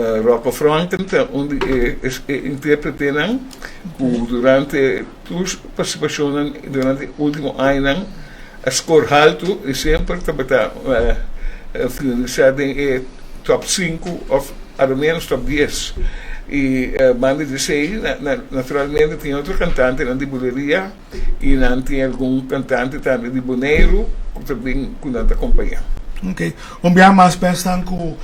Rocco Franken ta un di e intérpretenan ku durante tur su partisipashonnan durante e último añanan a skor haltu i semper tabata finalisá den e tòp sinku òf a lo ménos tòp dies. I banda di esei naturalmente tin otro kantantenan di buleria i nan tin algun kantante tambe di Boneiru ku ta bin ku nan ta kompañá. Oke, un biaha mas pensnan ku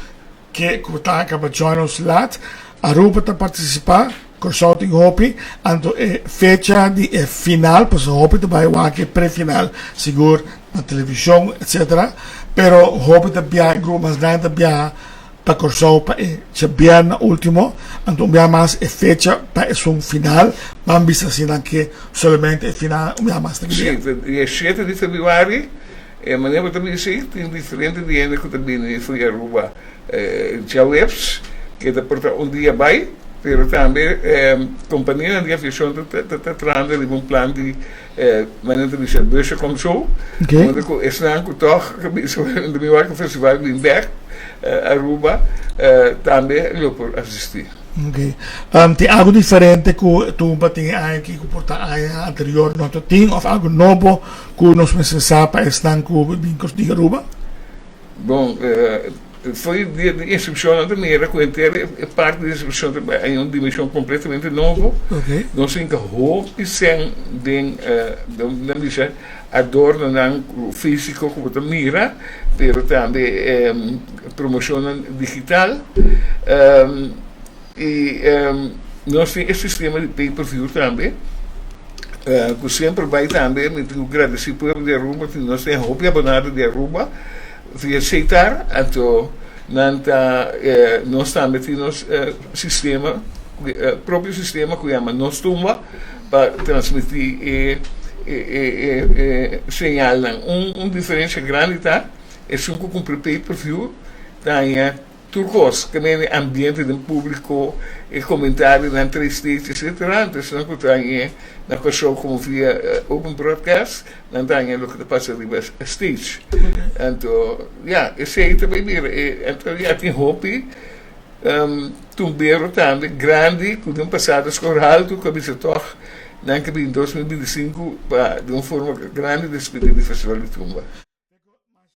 Ke ku ta kaba join nos lat. Aruba ta partisipa, Kòrsou tin hopi, anto e fecha di e final, pasobra hopi ta bai wak e pre-final sigur na televishon etcetera, pero hopi ta biaha, e grupo mas grandi ta biaha pa Kòrsou pa e djabièrnè ultimo, anto un biaha mas e fecha pa esun final, ban bisa asina ke solamente e final un biaha mas ta Si, dia shete di febrüari. E manera bo ta bisa ei tin diferente di hende ku ta bini for di Aruba djaweps ke ta por ta un dia bai, pero tambe kompanianan di aviashon ta trahando riba un plan di manera ta bisa busje kom zo, unda ku esnan ku tòg ta bisa unda mi wak e festival bin bèk Aruba tambe lo por asistí. Ok. Tin algo diferente ku Tumba tin e aña aki ku por ta aña anterior no ta tin òf algo nobo ku nos mester sa pa esnan ku bin di Aruba? Bon, for di dia di inskripshon nan ta mira ku henter e parti di inskripshon ta bai un dimenshon kompletamente nobo. Nos tin ku hopi sèn den nan bisa adornonan físiko ku bo ta mira, pero tambe promoshonnan digital. I nos tin e sistema di pay per view tambe, ku semper bai tambe. Mi tin ku gradisí pueblo di Aruba, tin nos tin hopi abonado di Aruba via Setar, anto nan ta nos tambe tin nos sistema, propio sistema ku yama Nos Tumba pa transmití e señalnan. Un diferensia grandi ta esun ku kumpra pay per view ta haña tur kos, ke mene ambiente den públiko, e komentarionan tres stage etcetera. Anto esnan ku ta haña na Kòrsou komo via open broadcast nan ta haña loke ta pasa riba stage. Anto ya esei ta bai bira e anto ya tin hopi tumbero tambe grandi ku den pasado skor haltu ku a bisa tòg nan ke bin 2025 pa di un forma grandi despedí di Festival di Tumba.